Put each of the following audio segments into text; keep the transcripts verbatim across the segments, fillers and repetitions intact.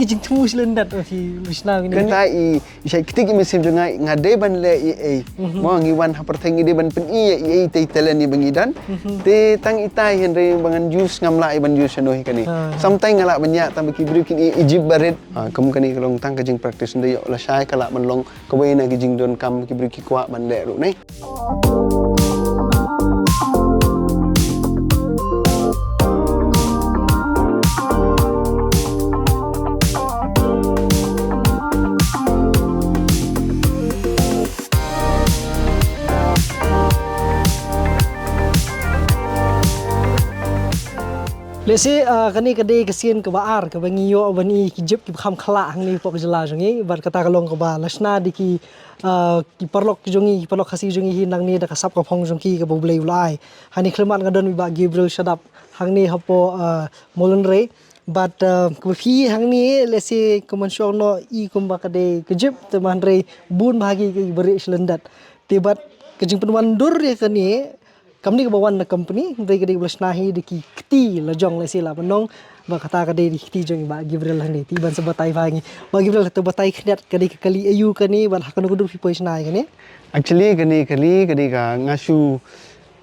Jingthmu shlyndet, oh, phi shna kine. Kane i, i shait kti ki mynsiem jong nga, nga dei ban leh i ei. Mo, ngi wan ha pyrthei ngi dei ban pyni ïa i ei, i talent i ba ngi don. Te tang itai hynrei ba ngan use ngam lah i ban use shano hi kane. Sometimes nga lah ban ïa tang ba ki briew kin i, i jip barit. Ah, kum kane ka long tang ka jingpractice, hynrei ïoh lashai ka lah ban long kawei na ki jingdonkam ki briew ki kwah ban leh ruh ne. Lehse, ah, kane ka dei ka sien kaba ar kaba ngi ïoh ban i ki jip kiba kham khlah hangne hapoh ka jylla jong ngi, bad kata ka long kaba la shna da ki, ah, ki paralok jong ngi, ki paralok Khasi jong ngi hi nangne da ka sap ka phong jong ki kaba U Blei u la ai. Hangne khlem nga don i Bah Gabriel Shadap hangne hapoh, ah, Mawlynrei. Bad, ah, kaba phi hangne lehse kumba shong noh i kumba ka dei ka jip, te hynrei bun bha ki kiba rieh shlyndet. Te bad ka jingpynwandur ïa kane kam dei kaba wan na company, hynrei ka dei kaba la shna hi da ki kti la jong, lehse lah ban ong ba kata ka dei da ki kti jong i Bah Gabriel hangne. Te ban sa batai bha ngi. Bah Gabriel, to batai khyndiat, ka dei ka kali aïu kane bad ha kano ka dur phi poi shna ïa kane? Actually kane ka kali ka dei ka, nga shu,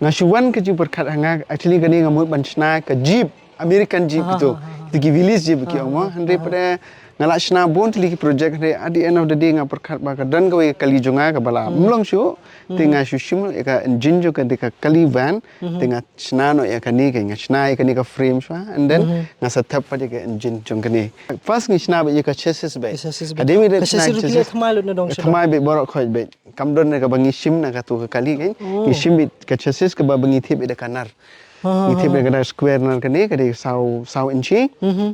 nga shu wan ka jingpyrkhat ha nga, actually kane nga mut ban shna ka jeep, American jeep kito. Kito ki village jeep ki ong mo. Hynrei pat nga la shna bun tylli ki project, hynrei at the end of the day nga pyrkhat ba ka don kawei ka kali jong nga kaba la mlong shuh. Te nga shu shim ïa ka engine jong ka, dei ka kali van. Te nga shna noh ïa kane, ka nga shna ïa kane ka frame shwa, and then nga sa thep pat ïa ka engine jong kane. First ngi shna beit ïa ka chassis beit. Ka chassis beit. Hadien ba ngi da shna chassis, thymmai lut na dong sha dong. Thymmai beit baroh khoit beit. Kam don na kaba ngi shim na kato ka kali kan. Ngi shim beit ka chassis kaba ba ngi thied beit da ka nar. Ngi thied beit da ka nar square nar kane, ka dei saw, saw inchi.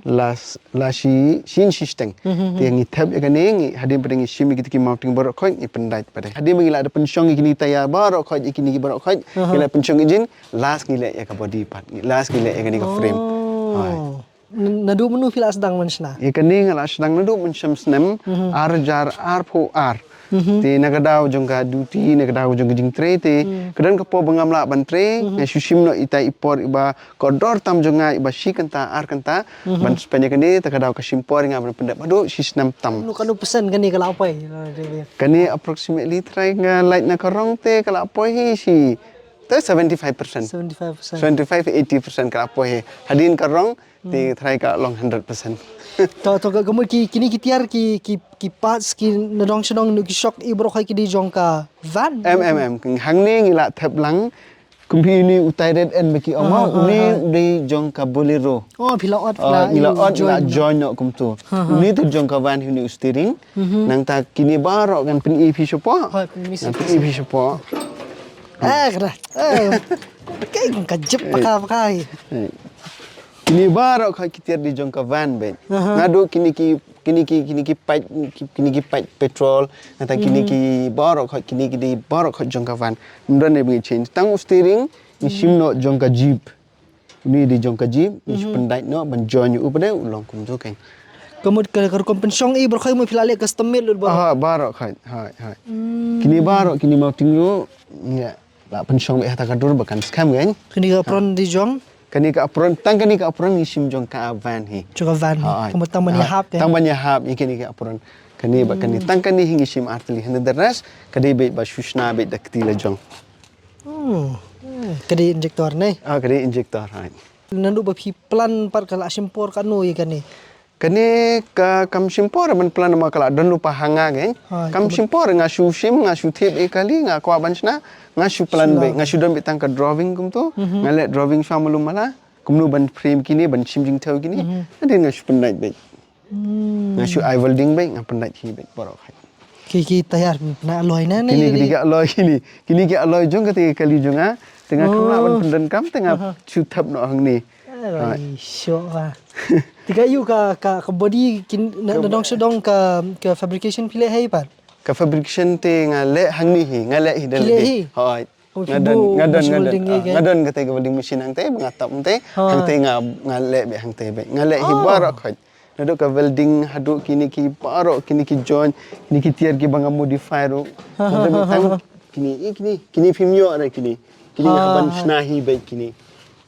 La s-, la shi, shi inchi shiteng. Te ngi thep ïa kane, ngi hadien pat ngi shim ïa kito ki mounting baroh khoit, ngi pyndait pat. Hadien ba ngi la da pynshong ïa kine ki tyre baroh khoit, ïa kine ki baroh khoit, ngi la pynshong engine, last ngi leh ïa ka body part, last ngi leh ïa kane ka frame. Hai. N-, naduh mynno phi la sdang ban shna? Ïa kane nga la sdang naduh mynshem snem ar hajar arphew ar. Te na ka daw jong ka duty, na ka daw jong ka jingtrei te ka don ka por ba ngam lah ban trei, nga shu shim noh ita i por iba kordor tam jong nga iba shi kynta ar kynta ban spend ïa kane, te ka daw ka shim por ïa nga ban pyndep haduh shi snem tam. Kano, kano percent kane ka la poi? Kane approximately trai nga lait na ka rong te ka la poi hi shi te seventy five percent. Seventy five percent. Seventy five eighty percent ka la poi hi. Hadien ka rong te trai ka long hundred percent. To, to, ka, ka mut ki, kine ki tiar ki, ki, ki parts ki na dong sha dong, ki shock i baroh khoit ki dei jong ka van? Em, em, em. Hangne ngi la thep lang. Kumba uni utai red and ba ki ong mo, uni u dei jong ka Bolero. Oh, phi la ot, ngi la ot, ngi la join noh kumto. Uni te jong ka van, uni u steering. Nangta kine baroh ngan pyni phi shapoh. Ngan pyni phi shapoh. Eh, kata. Eh. Ka jip paka paka hi. Kine baroh khoit ki tiar dei jong ka van beit. Naduh kine ki, kine ki, kine ki pipe, ki-, kine ki pipe petrol, nangta kine ki baroh khoit, kine ki dei baroh khoit jong ka van. Ym don ne ba ngi change. Tang u steering ngi shim noh jong ka jeep. Uni dei jong ka jeep, ngi shu pyndait noh ban join ïa u pat, u long kumto kan. Ka mut ka, ka rukom pynshong i baroh khoit mut phi la leh custom made lut baroh? Aha, baroh khoit. Hai, hai. Kine baroh, kine mounting ruh ngi la pynshong beit ha ta ka dur ba kan skhem kan. Kine ka apron dei jong? Kane ka apron, tang kane ka apron ngi shim jong ka van hi. Jong ka van hi. Ka mut tang ban ïahap kan? Tang ban ïahap ïa kane ka apron. Kane bad kane, tang kane hi ngi shim ar tylli, hynrei the rest ka dei beit ba shu shna beit da kti la jong. Hmm. Ka dei injector ne? Ah, ka dei injector, hai. Naduh ba phi plan pat ka la shim por katno ïa kane? Kane ka kam shim por ban plan, ma ka la don lypa ha nga kan. Hai, kam shim por, nga shu shim, nga shu thied ïa kali, nga kwah ban shna, nga shu plan beit, nga shu don beit tang ka drawing kumto, nga leh drawing shuwa malu mala, kumno ban frame kine, ban shim jingthew kine, hadien nga shu pyndait beit. Nga shu ai welding beit, nga pyndait hi beit baroh khoit. Ki, ki tyre phi pyndait alloy ne, ne? Kine, kine ki alloy kine. Kine ki alloy jong kata ka kali jong nga. Te nga khlem lah ban pyndonkam, te nga shu thep noh hangne. Ai, shoh ba. Te ka ïu ka, ka, ka body kin, na, na dong sha dong ka, ka fabrication phi leh hi pat? Ka fabrication te nga leh hangne hi, nga leh hi da lade. Phi leh hi? Hooid. Oh, nga don, nga don, nga don, nga don kata ka welding machine hangtei, ba nga tap hangtei, hangtei nga, nga leh beit hangtei beit. Nga leh hi baroh khoit. Naduh ka welding haduh kine ki baroh, kine ki joint, kine ki tiar kiba nga modify ruh. Nga don beit tang kine, eh, kine, kine phim ïoh re kine. Kine nga ban shna hi beit kine.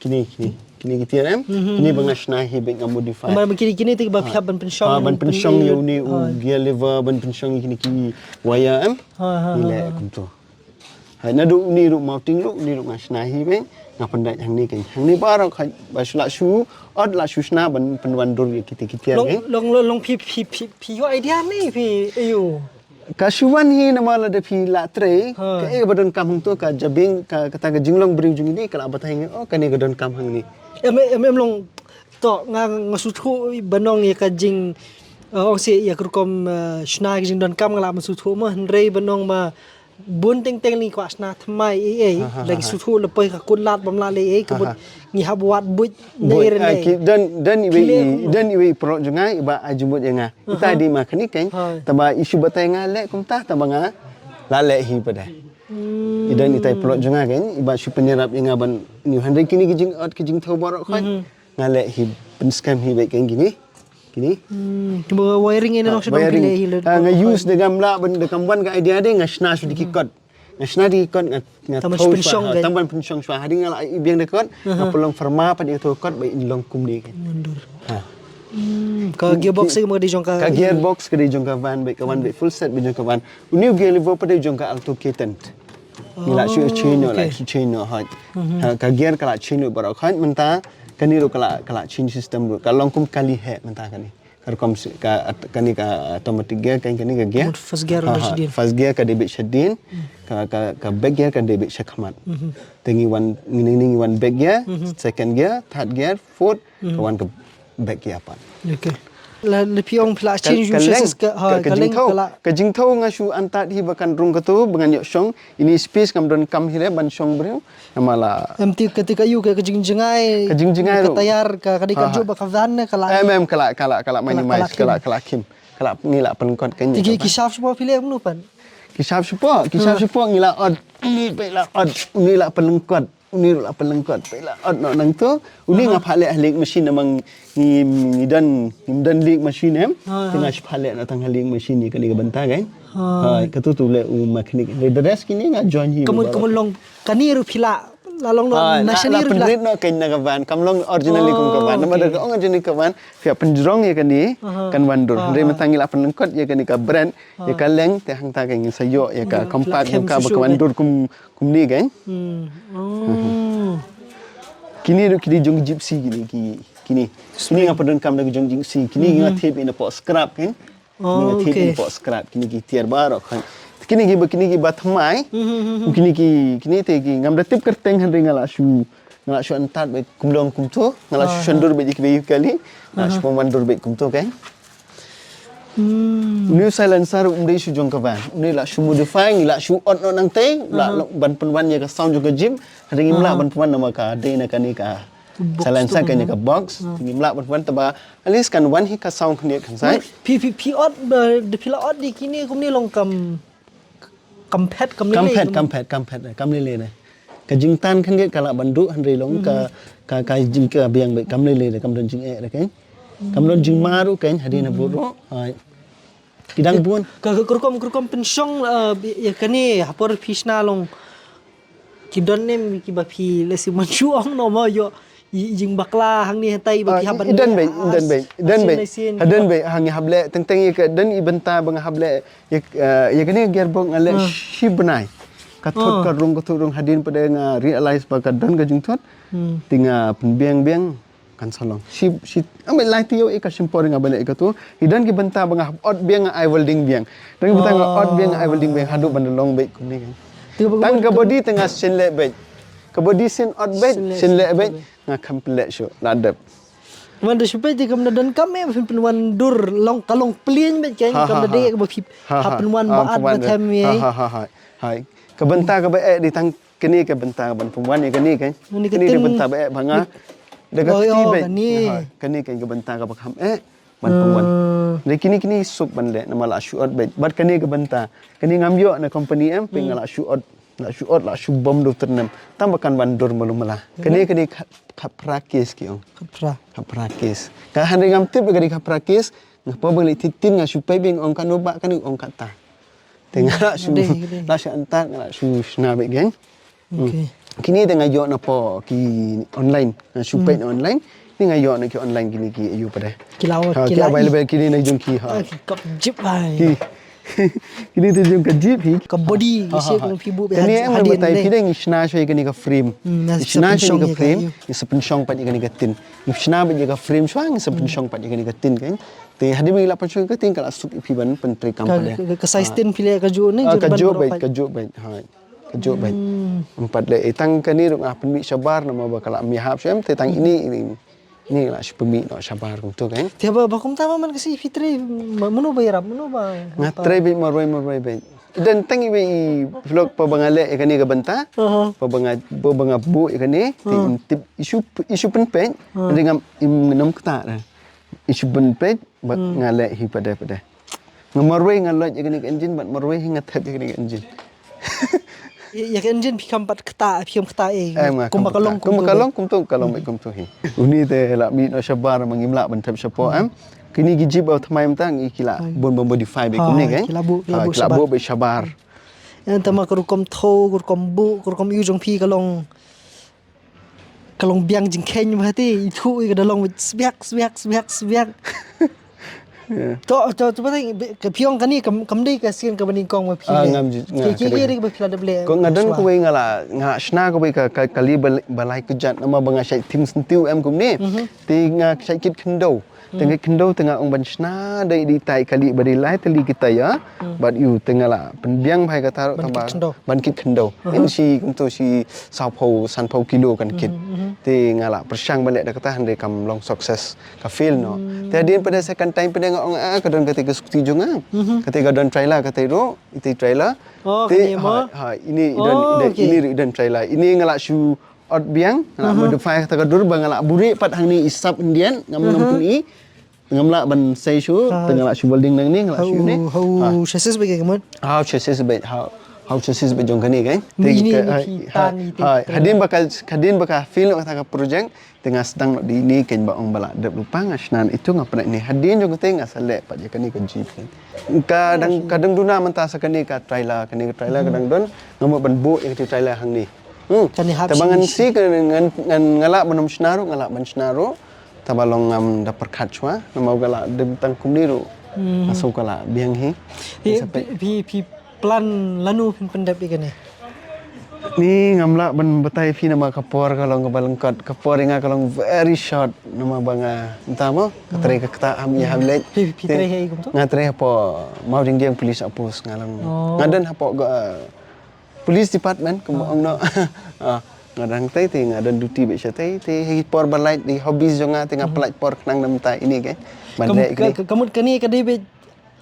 Kine, kine. Kine ki tiar em. Kine ba nga shna hi bad nga modify. Namar ba kine kine te ba phi hap ban pynshong. Ha, ban pynshong ïa une u gear lever, ban pynshong ïa kine ki wire em. Ha, ha, ha. Ngi leh kumto. Hai, naduh une ruh mounting ruh, une ruh nga shna hi bad nga pyndait hangne kan. Hangne baroh kan ba shu la shu ot la shu shna ban pynwandur ïa kite ki tiar kan. Long long long phi phi phi phi ïoh idea ne phi aiu. Ka shu wan hi namar lada phi la trei, ha, kaei ba donkam hangto ka jabieng, ka, kata ka jinglong briew jong ngi ka la batai ngi, oh, kane ka donkam hangne. Em em em long to nga nga sngewthuh ban ong ïa ka jing, eh, ong seh ïa ka rukom, eh, shna ka jingdonkam nga la ban sngewthuh mo, hynrei ban ong ma bun teng teng ngi kwah shna thymmai ei ei, ha, ha, lada ngi sngewthuh lada poi ka kut lad bym lah leh ei, ka mut ngi hap wad buit. Buit, ah, ki don, don iwei, don iwei i paralok jong nga iba ai jingmut ïa nga. Ita dei ma kane kan. Taba i shu batai nga leh kumta taba nga la leh hi pat de. I don itai paralok jong nga kan iba shu pynïarap ïa nga ban, ni hynrei kine ki jingot ki jingthew baroh kan. Nga leh hi, pynskhem hi bad kan kine. Kine. Hmm, kumba wiring ïa nong shu dang phi leh hi leh. Ah, nga use de ngam lah ban, de kam wan ka idea de nga shna shu da ki kot. Nga shna da ki kot nga, nga tang ban pynshong shuwa, tang ban pynshong shuwa. Hadien nga la ïoh biang da kot, nga pynlong pyrma pat ïa ka kot ba in long kumne kan. Ka gearbox ka dei jong ka, ka gearbox ka dei jong ka van bad ka wan bad full set bad jong ka van. Une u gear lever pat dei jong ka Alto K ten. Ngi la shu change noh, la shu change noh hoi. Ha, ka gear ka la change noh baroh hoi mynta. Kane ruh ka la, ka la change system ruh. Ka long kum kali heh mynta kane. Ka rukom si-, ka at-, kane ka automatic gear, kane, kane ka gear. First gear ka dei bad shadien. Ka, ka, ka back gear ka dei bad shakhmat. Te ngi wan, ngi, ngi, ngi wan back gear, second gear, third gear, fourth, ka wan ka back gear pat. Okay. La, la phi ong phi la change ka length, ka, ha, ka length jingthew, ka la, ka jingthew nga shu antad hi ba kan rung kato ba ngan ïoh shong. Ini space ngam donkam hi re ban shong briew. Namar la. Em ti ka ti ka ïu ka, ka jingjngai. Ka jingjngai ruh. Ka tayar ka, ka dei ka juk ba ka van ne ka la. Em em ka la, ka la, ka la minimize, ka la, ka la khim. Ka la ngi la pynlengkot ka. Ti ki, ki shap shapoh phi leh kumno pat? Ki shap shapoh, ki shap shapoh ngi la ot. Une pat la ot, une la pynlengkot. Une ruh la pynlengkot. Pat la ot noh nangto. Une nga phah leh ha lathe machine namar ngi, ngi don, ngi don lathe machine em. Te nga shu phah leh noh tang ha lathe machine ïa kane ka bynta kan. Ha, kato tu leh u mechanic. The rest kine nga join hi. Ka mut, ka mut long kane ruh phi la, la long noh na shane ruh phi la. Pynrit noh kan na ka van, kam long originally kum ka van. Namar da ka ong originally ka van, phi hap pynjrong ïa kane kan wan dur. Hynrei mynta ngi la pynlengkot ïa kane ka brand, ïa ka length, te hangta kan ngin sa ïoh ïa ka compact ka ba ka wan dur kum, kumne kan. Kine ruh ki dei jong ki Gypsy kine ki, kine. Kine nga pyndonkam da ki jong Gypsy, kine nga thied ïa na poh scrap kan. Kine nga thied ïa na poh scrap, kine ki tiar baroh kan. Kine ki ba, kine ki ba thymmai. Kine ki, kine te ki ngam da tip kyrteng hynrei nga la shu, nga la shu antad ba kum long kumto, nga la shu shon dur ba ki ba ïa kali, nga la shu pynwan dur ba kumto kan. Une u silencer um dei shu jong ka van. Une la shu modify, ngi la shu ot noh nangtei, la ban pynwan ïa ka sound jong ka Jeep. Hynrei ngim lah ban pynwan namar ka dei na kane ka silencer, kane ka box. Ngim lah ban pynwan taba at least kan wan hi ka sound khyndiat khansai. Phi, phi, phi ot, eh, da phi la ot di kine kumne long kam, kam phet, kam lei lei, kam phet, kam phet, kam lei lei ne. Ka jingtan khyndiat ka lah ban duh hynrei long ka, ka, ka jing ka biang bad kam lei lei de, kam don jingeh de kan. Kam don jingma ruh kan, hadien habud ruh. Hai. Ki dang bun. Ka, ka, ka rukom, ka rukom pynshong, eh, ïa kane ha por phi shna long. Ki don ne em kiba phi leh shu man shu ong noh mo ïoh i, i jingbakla hangne hatai ba phi hap ban leh. I don beit, i don beit, i don beit. Ha don beit, ha ngi hap leh teng teng ïa ka don i bynta ba nga hap leh ïa, eh, ïa kane gearbox nga leh shi bnai. Ka thut ka rung, ka thut rung hadien pat de nga realize ba ka don ka jingthut. Te nga pynbiang biang. Kan sa long. Shi, shi, amai lai taïew ïa ka shim por nga ba leh ïa kato. Ki don ki bynta ba nga hap ot biang nga ai welding biang. Don ki bynta nga ot biang nga ai welding biang haduh ban da long beit kumne kan. Tang ka body te nga shen leh beit. Ka body shen ot beit, shen leh beit. Nga kham pynleh shuh, la dep. Wan da shu peit te kam da donkam eh, phin pynwan dur long ka long plain beit kan, kam da dei kaba phi hap pynwan ba at ba them eh. Ha, ha, ha, ha. Hai. Ka bynta kaba eh dei tang Kane ka bynta ban pynwan ïa kane kan. Kane ka bynta ba eh ba nga. Da ka kti beit. Kane kan ka bynta kaba kham eh ban pynwan. Dei kine kine suk ban leh namar la shu ot beit. Bad kane ka bynta. Kane ngam ïoh na company em, phi nga la shu ot, la shu ot, la shu bom do tyrnem. Tang ba kan wan dur malu mala. Kane kane khaphra case ki ong. Khaphra. Khaphra case. Ka hynrei ngam tip ba kane khaphra case. Nga poi ba leh titin nga shu peit beit ong kano ba kane ong kata. Te nga la shu, la shu antat nga la shu shna beit kan. Okay. Kine te nga ïoh na pdeng ki online, nga shu peit na online. Ni nga ïoh na ki online kine ki aiu pat de. Ki la, ha, ki la available kine na jong ki, ha. Ah, ki kop jip bhai. Ki, kine te jong ka jip hi. Ka body, ha, ha, ha. Kane em, hadien batai phi de, ngi shna shuwa ïa kane ka frame. Hmm, ngi shna shuwa ïa kane ka frame, ngi sa pynshong pat ïa kane ka tin. Ngi shna beit ïa ka frame shuwa, ngi sa pynshong pat ïa kane ka tin kan. Te hadien ba ngi la pynshong ïa ka tin, ka la suk ïa phi ban pyntrei kam pat de. Ka, ka, ka size tin phi leh ka juh ne, ah, ka juh beit, ka juh beit. Ha. Ka juh beit. Hmm. Em pat leh, eh, tang kane ruh nga pynmih shabar namar ba ka la mih hap shuh em, te tang ine, ine, ine la shu pynmih noh shabar kumto kan. Te ba, ba kumta ba man ka sngi phi trei, ma-, mano ba ïarap, mano ba. Nga trei beit marwei, marwei beit. Don tang iwei i vlog pa ba nga leh ïa kane ka bynta. Aha. Pa ba nga, pa ba nga buh ïa kane, te im tip i shu, i shu pynpeit, hynrei ngam, im nym ktah re. I shu pynpeit, bad nga leh hi pat de, pat de. Nga marwei nga leh ïa kane ka engine, bad marwei hi nga thep ïa kane ka engine. Ïa, ïa ka engine phi kham pat ktah, phi kham ktah, eh. Em, nga kumba kham ka long ktah. Kumba kumto ka long, kumto ka long beit kumto hi. Une te la mih noh shabar ma ngim lah ban thep shapoh, em. Kine ki jeep ba thymmai mynta ngi ki la bun ban modify beit kumne kan. Ki la buh, ki la buh shabar. Ïa, te ma ka rukom thew, ka rukom buh, ka rukom aiu jong phi ka long Ka long biang jingkheiñ bha te, ithuh i ka da long beit sbiak, sbiak, sbiak, sbiak. To, to, to, phi ong kane kam, kam dei ka sien kaba nyngkong ba phi leh. Ah, ngam ju, nga, ki, ki, ki dei kaba phi la dep leh. Ko nga don kawei nga la, nga shna kawei ka, ka, kali ba, ba lai kjat namar ba nga shait thim syntiew em kumne. Te nga shait kit khyndew. Te nga khyndew te nga ong ban shna da i dei tai kali ba dei lai tylli kita ïa. Bad ïu te nga la pynbiang bha ïa kata ruh ban kit khyndew. Ban kit khyndew. Em shi kumto shi saw phew, san phew kilo kan kit. Te nga la pyrshang ban leh da kata hynrei kam long success. Ka fail noh. Te hadien pat de second time pat de nga ong ah ka don kata ka scooty jong nga. Kata ka don trailer kata ruh, ita trailer. Oh, te, kane mo? Ha, ha, ini i don, oh, i don, okay. Ini ruh i don trailer. Ini nga la shu ot biang, nga la modify kata ka dur ba nga la buhrieh pat hangne i sap Indian, ngam, ngam pyn-i. Ngam lah ban sei shuh, te nga la shu welding nangne, nga la shu ne. Hau, hau chassis beit ka mut? Hau chassis beit, hau, hau chassis beit jong kane kan. Te ka, ha, ha, hadien ba ka, hadien ba ka fail noh kata ka project, te nga sdang noh dei ne kan ba ong ba la dep lypa nga shna ïa itu nga pynlait ne. Hadien jong kata nga sa leh pat ïa kane ka jeep kan. Ka dang, ka dang duna mynta sa kane ka trailer, kane ka trailer ka dang don, nga mut ban buh ïa kata trailer hangne. Hmm. Te ba ngan si ka ngan, ngan, nga lah ban ym shna ruh, nga lah ban shna ruh. Te ba long ngam da pyrkhat shuwa, namar ka lah dei tang kumne ruh. Nga sngew ka lah biang hi. Phi, phi, phi plan lano phin pyndep ïa kane? Ni ngam lah ban batai phi namar ka por ka long kaba lyngkot, ka por ïa nga ka long very short, namar ba nga mynta mo ka trei ka ktah ham ïa ham leit. Phi, phi trei ha i kumto? Nga trei hapoh Mawjyngjang Police Outpost nga long. Nga don hapoh ka Police Department, kumba ong noh. Ah, nga dang tei te, nga don duty beit shatei te, hi por ba lait, hi hobbies jong nga te, nga pynlait por khnang na mynta ine ke. Ban leh kane. Ka, ka, ka mut kane ka dei beit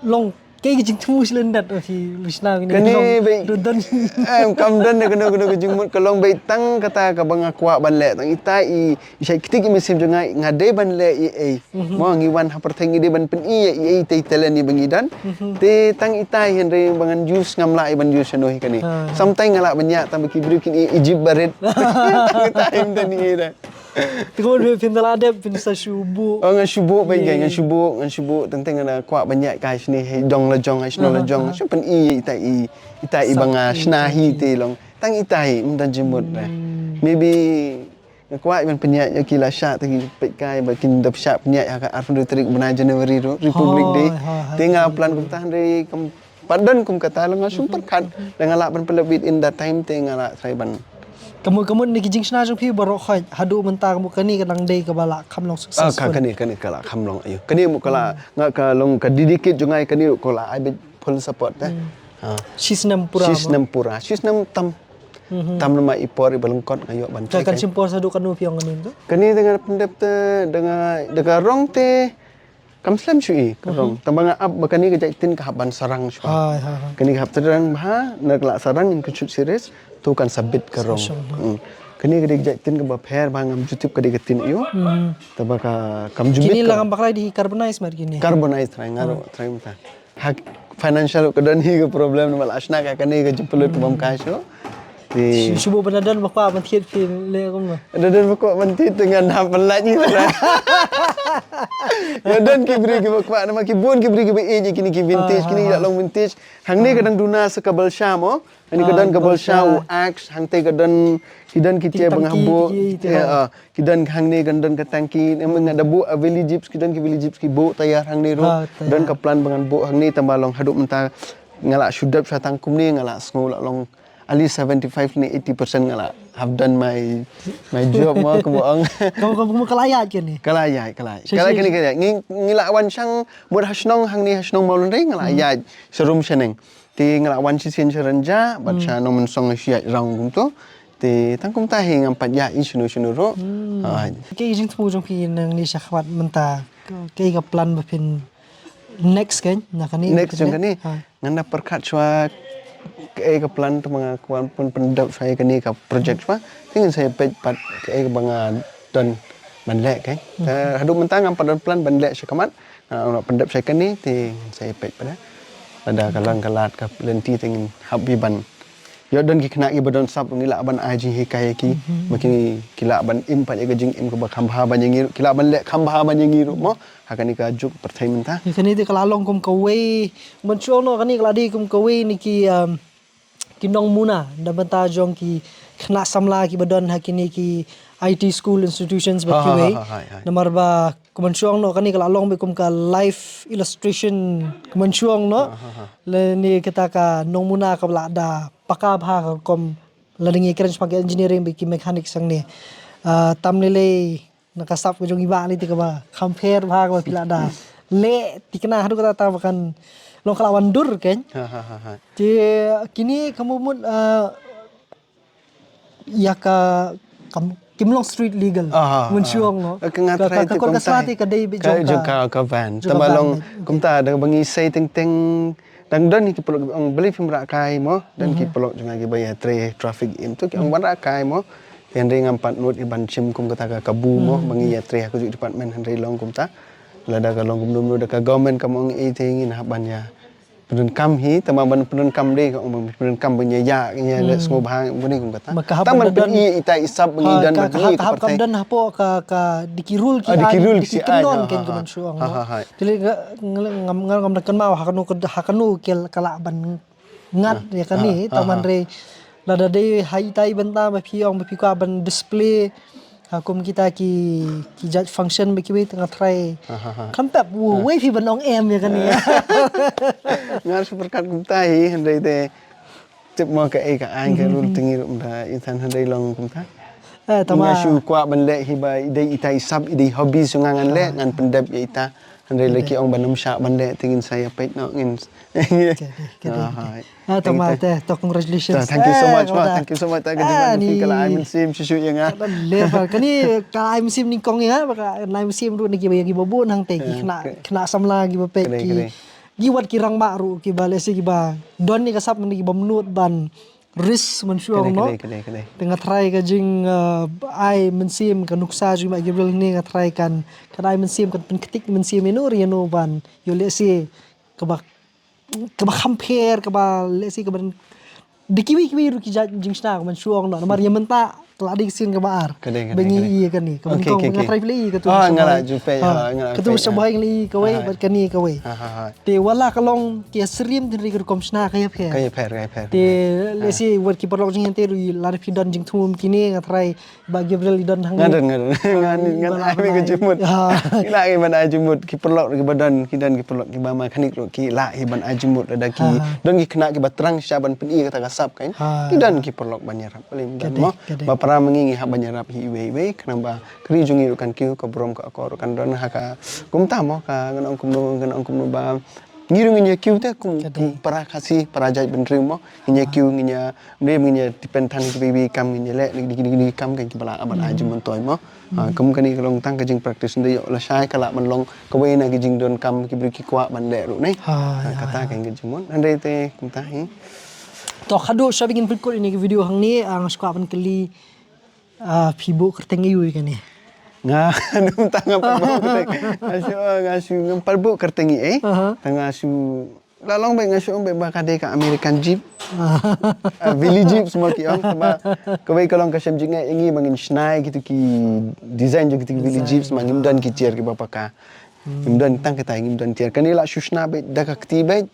long, kaei ka jingthmu shlem dat, oh, phi, phi shna kane. Kane beit. Don, don. Em, kam don da kano, kano ka jingmut, ka long beit tang kata kaba nga kwah ban leh, tang ita i, i shait ktik i mynsiem jong nga, nga dei ban leh i, i, Mo ngi wan ha pyrthei ngi dei ban pyn-i ïa i, i, i talent i ba ngi don. Te tang itai hynrei ba ngan use ngam lah i ban use shano hi kane. Sometimes nga lah ban ïa tang ba ki briew kin i, i jeep barit. Tang itai hynrei ni da. Te kumno phin da lah dep phin sa shu buh. Oh, ngan shu buh beit, ngan shu buh, ngan shu buh, tang tang nga kwah ban ïa kai shane hi jong la jong, hi shano la jong, shu pyn-i ïa itai i, itai i ba nga shna hi te long. Tang itai ym don jingmut. Maybe Nga kwah ban pynïaid ïa ki lashai te ki peit kai ba kin da pynshah pynïaid ha ka arphew tarik bnai January ruh Republic Day. Te nga plan kumta hynrei kam pat don kum kata la nga shu pyrkhat da nga lah ban pynlong bit in that time te nga lah try ban. Ka mut ka mut na ki jingshna jong phi baroh khoit haduh mynta ka mut kane ka dang dei kaba lah kham long successful. Ah, ka kane kane ka lah kham long aiu. Kane mut ka lah nga ka long ka dedicate jong nga ïa kane ruh ka lah ai bit full support te. Shi snem pura. Shi snem pura. Shi snem tam. Tam namar i por i ba lyngkot nga ïoh ban trei. Kan shim por sa haduh katno phi ong kane tu? Kane da nga pyndep te da nga da ka rong te kam slem shuh i ka rong. Tang ba nga ap ba kane ka jait tin ka hap ban sarang shuwa. Kane ka hap sarang bha na ka la sarang in ka shoot series tu kan sa bit ka rong. Kane ka dei ka jait tin kaba pher ba ngam ju tip ka dei ka tin aiu. Tang ba ka kam ju bit. Kine la ngam bakla dei carbonize mar kine. Carbonize trai nga ruh trai mynta. Ha financial ka don hi ka problem namar la shna ka kane ka jingpynlut ka bam ka shuh. Shu shu ban da don ba kwah ban thied phi leh kumno? Da don ba kwah ban thied te ngan hap ban lait ni trai. Nga don ki briew kiba kwah, namar ki bun ki briew kiba ïeit ïa kine ki vintage, kini ki la long vintage. Hangne ka dang duna sa ka balsha mo. Hangne ka don ka balsha, u axe, hangte ka don, ki don ki tiar ba nga buh, ki don hangne ka don ka tangki, namar nga da buh a Valley Jeeps, ki don ki Valley Jeeps ki buh tayar hangne ruh. Don ka plan ba ngan buh hangne, tangba long haduh mynta nga la shu dep sha tang kumne, nga la sngew la long at least seventy-five ne eighty percent nga la have done my, my job mo, kumba ong. Ka, ka, ka, ka la ïaid kane? Ka la ïaid, ka la ïaid. Ka la ïaid kane, ka la ïaid. Ngi, ngi la wan shang mut ha shnong hangne, ha shnong Mawlynrei nga la ïaid sharum shaneng. Te nga la wan shisien sha Rynjah bad sha Nongmynsong, shu ïaid round kumto. Te tang kumta hi, ngam pat ïaid shano shano ruh. Ka jingthmu jong phi nangne shakhmat mynta, kaei ka plan ba phin next, kan? Na kane, next jong kane. Ngan da pyrkhat shuwa kaei ka plan, te ma nga kwah pyn pyndep shuwa ïa kane ka project shuwa. Te ngin sa ïa peit pat kaei ba nga don ban leh, kan. Te haduh mynta ngam pat don plan ban leh shakhmat. Nga la pyndep shuwa ïa kane, te ngin sa ïa peit pat. Lada ka long ka lad ka lynti, te ngin hap hi ban Ïoh don ki khynnah kiba don sap, ngi lah ban ai jinghikai ïa ki. Ma ki, ki lah ban im pat ïa ka jingim kaba kham bha ban ïa ngi ruh, ki lah ban leh kham bha ban ïa ngi ruh mo. Ha kane ka juk pyrthei mynta. Ïa kane te ka la long kum kawei, ban shu ong noh, kane ka la dei kum kawei na ki, um, ki nongmuna na bynta jong ki khynnah samla kiba don ha kine ki I T school institutions bad kiwei. Namar ba kum ban shu ong noh, kane ka la long beit kum ka life illustration, kum ban shu ong noh. Lane kata ka nongmuna kaba la da paka bha ka rukom, lada ngi kren shaphang ki engineering bad ki mechanic hangne. Ah, tam lei lei na ka sap ka jong i bah lei te kaba kham pher bha kaba phi la da leh tikna haduh katta katta ba kan long ka la wan dur, kan. Te kine ka mut mut, ah, ïa ka kam, kim long street legal. Kum ban shu ong noh. Ka, ka, ka, ka, ka swa te ka dei beit jong ka, ka van. Tangba long kumta, da ba ngi sei teng teng, dang don ki paralok ong balei phim rah kai mo, don ki paralok jong nga kiba ïatrei traffic im, to ki ong ban rah kai mo. Hynrei ngam pat nud ïa ban shim kum kata ka kabu mo, ba ngi ïatrei ha kajuh department, hynrei long kumta. Lada ka long kumno kumno da ka government kam ong ei te ngin hap ban ïa pyndonkam hi, tangba ban pyndonkam dei ka ong ban pyndonkam ban ïa ïa, ïa leh sngewbha, ban kum kata. Tang ban pyni ita i sap ba ngi don, ban pyni ïa ka pyrthei. Ka hap don hapoh ka, ka dei ki rule ki aiñ, dei ki kyndon, kan, kum ban shu ong. Te lei nga, nga, ngam, ngam da kynmaw ha kano ka, ha kano ka lah ban ngat ïa kane, tang ban re lada dei ha ita i bynta ba phi ong ba phi kwah ban display ha kum kita ki, ki jait function ba kiwei, te nga tharai khlem pep uwei phi ban ong em ïa kane. Nga shu pyrkhat kumta hi, hynrei te tip mo kaei ka aiñ ka rule te ngi ruh ym da i than, hynrei long kumta. Nga shu kwah ban leh hi ba i dei ita i sap, i dei hobby jong nga, ngan leh, ngan pyndep ïa ita. Hynrei lei ki ong ban ym shah ban leh, te ngin sa ïa peit noh, ngin. Ka dei, ka dei, ka dei. Ah, tangba te, to, congratulations. Thank you so much, thank you so much, ta ka jingwan phi ka la ai mynsiem shisha ïa nga. Kane ka ai mynsiem nyngkong ïa nga, ba ka ai mynsiem ruh na kiba, ïa kiba bun hangtei, ki khynnah, khynnah samla kiba peit, ki, ki wat ki rangbah ruh kiba lehse kiba don ïa ka sap, mynta kiba mynnud ban risk, mynshuwa noh. Te nga tharai ka jing, uh, ai mynsiem, ka nuksa jong i Bah Gabriel ne, nga tharai kan, kan ai mynsiem, kan pynktik mynsiem ïano re ïano ban ïoh lehse kaba, kaba kham pher, kaba lehse kaba dei kiwei kiwei ruh ki jait jingshna, mynshuwa noh. Namar ïa mynta ka la dei ka sien kaba ar. Ba ngi ïa kane, kaba nyngkong nga tharai phi la ïa katu, nga la ju peit, katu sha Bhoi nga la ïa kawei bad kane kawei. Te wat la ka long ki ïa syriem te hynrei ka rukom shna ka ïa pher. Ka ïa pher, ka ïa pher. Te lehse wat ki paralok jong ngi te ruh lada phi don jingthmu kine, nga tharai Bah Gabriel i don hangne. Nga don, nga don. Ngan, ngan ai ka jingmut. Ngi lah hi ban ai jingmut, ki paralok ruh kiba don, ki don ki paralok kiba mechanic ruh ki lah hi ban ai jingmut, lada ki don ki khynnah kiba thrang shisha ban pyni kata ka sap, kan. Ki don ki paralok ban ïarap. Balei ym don mo? Ba para ma ngi ngi hap ban ïarap hi iwei iwei, khnang ba ka ri jong ngi ruh kan kiew, ka burom ka akor ruh kan don, ha ka kumta mo, ka ngan ong kumno, ngan ong kumno ba ngi ruh ngin ïa kiew te kum, kum para Khasi, para jaitbynriew mo, ngin ïa kiew, ngin ïa, ngin ïa depend than kiba iwei i kam, ngin ïa leh dei ki, dei ki, dei ki kam kan kiba lah ban ai jingmyntoi mo. Ah, kum kane ka long tang ka jingpractice, nda ïoh lashai ka lah ban long kawei na ki jingdonkam ki briew ki kwah ban leh ruh ne. Kata kan ka jingmut. Hynrei te kumta hi. To, haduh sha ba ngin pynkut ïa kane ka video hangne, ah, nga shu kwah ban kylli, ah, phi buh kyrteng aïu ïa kane? Nga, num tang nga pat buh kyrteng. Nga shu, nga shu, ngam pat buh kyrteng ei. Tang nga shu La long bad nga shu ong bad ba ka dei ka American Jeep. Ah, Willy Jeeps mo ki ong, ba kawei ka long ka shem jingeh ïa ngi ba ngin shna ïa kitu ki design jong kitu ki Willy Jeeps, ma ngim don ki tiar kiba paka. Ngim don tang kita, ngim don tiar. Kane la shu shna bad da ka kti bad.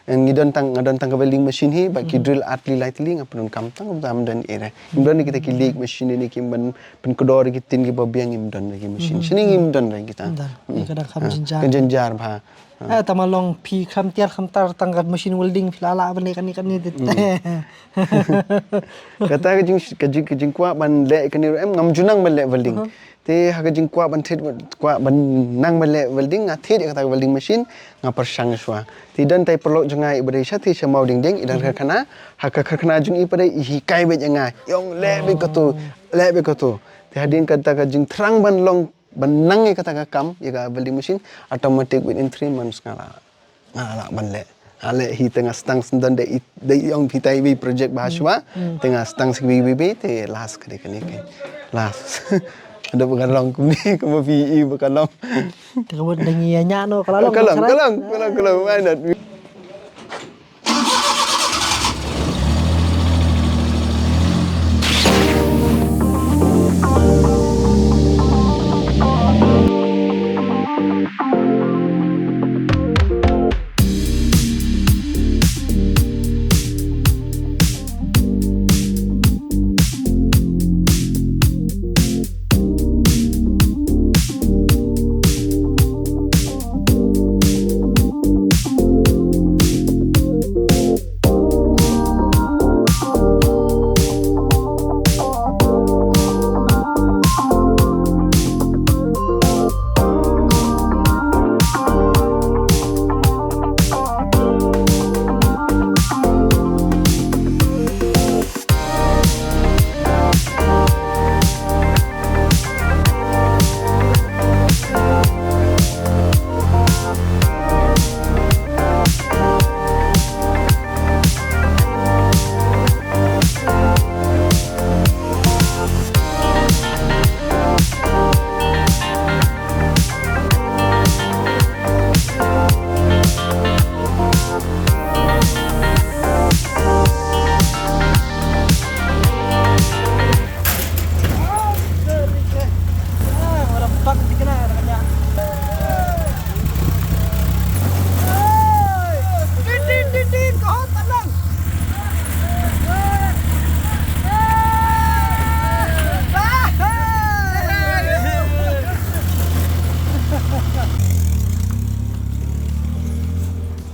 Ngi don tang, nga don tang ka welding machine hi, bad ki drill ar tylli lai tylli, nga pyndonkam tang kumta, ngim don ïa re. Ngim don kita ki lig machine ne kim ban pynkdor ki tin kiba biang, ngim don ki machine. Shane ngim don re kita. Ngim don. Ïa ka dang kham jynjar. Ka jynjar bha. Eh, tang ma long phi kham tiar kham tar tang ka machine welding phi la lah ban leh kane kane. Kata ka jing, ka jing, ka jingkwah ban leh kane ruh em, ngam ju nang ban leh welding. Te ha ka jingkwah ban thied, kwah ban nang ban leh welding, nga thied ïa kata ka welding machine, nga pyrshang shuwa. Te don tai paralok jong nga iba dei sha te sha Mawdingding, i don karkhana, ha ka karkhana jong i pat i hikai beit ïa nga, ïong leh beit kato, leh beit kato. Te hadien kata ka jingthrang ban long ban nang ïa kata ka kam, ïa ka welding machine, automatic within three months nga la, nga la lah ban leh. Nga leh hi te nga sdang sdang de, de ïong phi tai bi project ba shuwa, te nga sdang sik bi bi bi, te last ka dei kane ke. Last. Ada ba ka long kumne, kumba phi i ba ka long. Te ka bun dang ïa nya no, ka la long. Ka long, ka long, ka long, ka long, why not?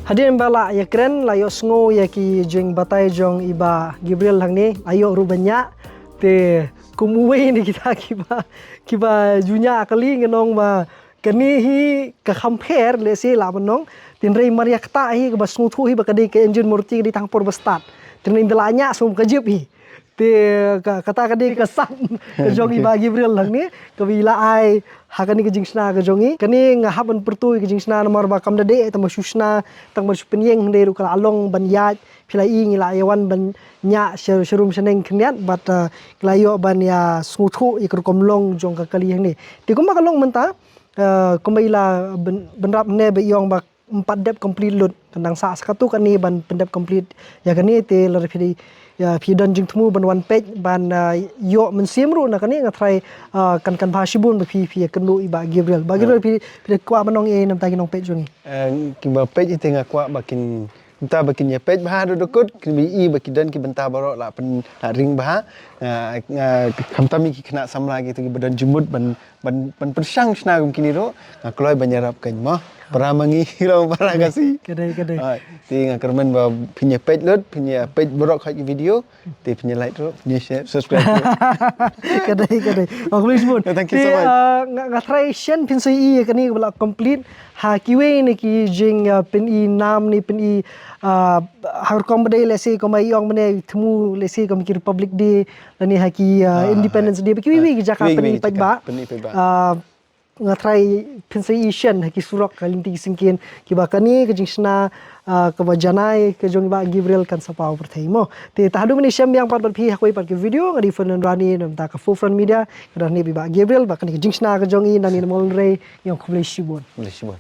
Hadien ba la ïakren, la ïohsngew ïa ki jingbatai jong i Bah Gabriel hangne, la ïoh ruh ban ñiah. Te kum uwei na kita kiba, kiba ju ñiah kali, nga ong ba kane hi ka kham pher, lehse lah ban ong. Hynrei mar ïa kata hi kaba sngewthuh hi ba ka dei ka engine Maruti ka dei tang por ba start. Hynrei ynda la ñiah sngewbha ka jip hi. Te ka, kata ka dei ka sap ka jong i Bah Gabriel hangne, kaba i la ai ha kane ka jingshna ka jong i. Kane nga hap ban pyrto ïa ka jingshna namar ba kam da dei tang ba shu shna, tang ba shu pynïeng, hynrei ruh ka la long ban ïaid, phi la i ngi la ïa wan ban ñiah sha, sha rum shaneng khyndiat, bad, uh, ngi la ïoh ban ïa sngewthuh ïa ka rukom long jong ka kali hangne. Te kumba ka long mynta, uh, kumba i la byn, bynrap hangne ba i ong ba ym pat dep complete lut. Kan dang sah sa katto katne ban pyndep complete ïa kane, te lada phi, ïa, phi don jingthmu ban wan peit ban, ah, ïoh mynsiem ruh na kane, nga tharai, ah, kan, kan bha shibun ba phi, phi ïakynduh i Bah Gabriel. Bah Gabriel, phi, phi da kwah ban ong ei na bynta ki nongpeit jong ngi? Eh, kiba peit te nga kwah ba kin, mynta ba kin ïa peit bha haduh da kut, kin ïohi ba ki don ki bynta baroh la pyn, la ring bha. Nga, nga khamtam ïa ki khynnah samla kito kiba don jingmut ban ban, ban pyrshang shna kum kine ruh, nga kloi ban ïarap kein mo. Para ma ngi ruh para ka si. Ka dei, ka dei. Ah, te nga kyrmen ba phin ïa peit lut, phin ïa peit baroh khoit ki video, te phin ïa like ruh, phin ïa share, subscribe ruh. Ka dei, ka dei. Oh, khublei shibun. Thank you so much. Te, ah, nga, nga tharai shen phin sa ïohi ïa kane kaba la complete. Ha kiwei na ki jing, ah, pyni nam ne pyni, ah, ha rukom ba dei, lehse kum i ong mynne, thmu, lehse kum ki Republic Day, lane ha ki, ah, Independence Day, ba kiwei kiwei ki jaka pyni paidbah. Pyni paidbah. Ah, nga tharai phin sa ïohi shen ha ki surok, ha lynti ki syngkien, kiba kane ka jingshna, ah, kaba janai ka jong i Bah Gabriel kan sa paw pyrthei mo. Te haduh mynne shem biang pat bad phi ha kawei pat ka video, nga dei Fernando Rani na bynta ka Forefront Media, nga don hangne bad i Bah Gabriel, bad kane ka jingshna ka jong i, na ngi na Mawlynrei, ïa khublei shibun. Khublei shibun.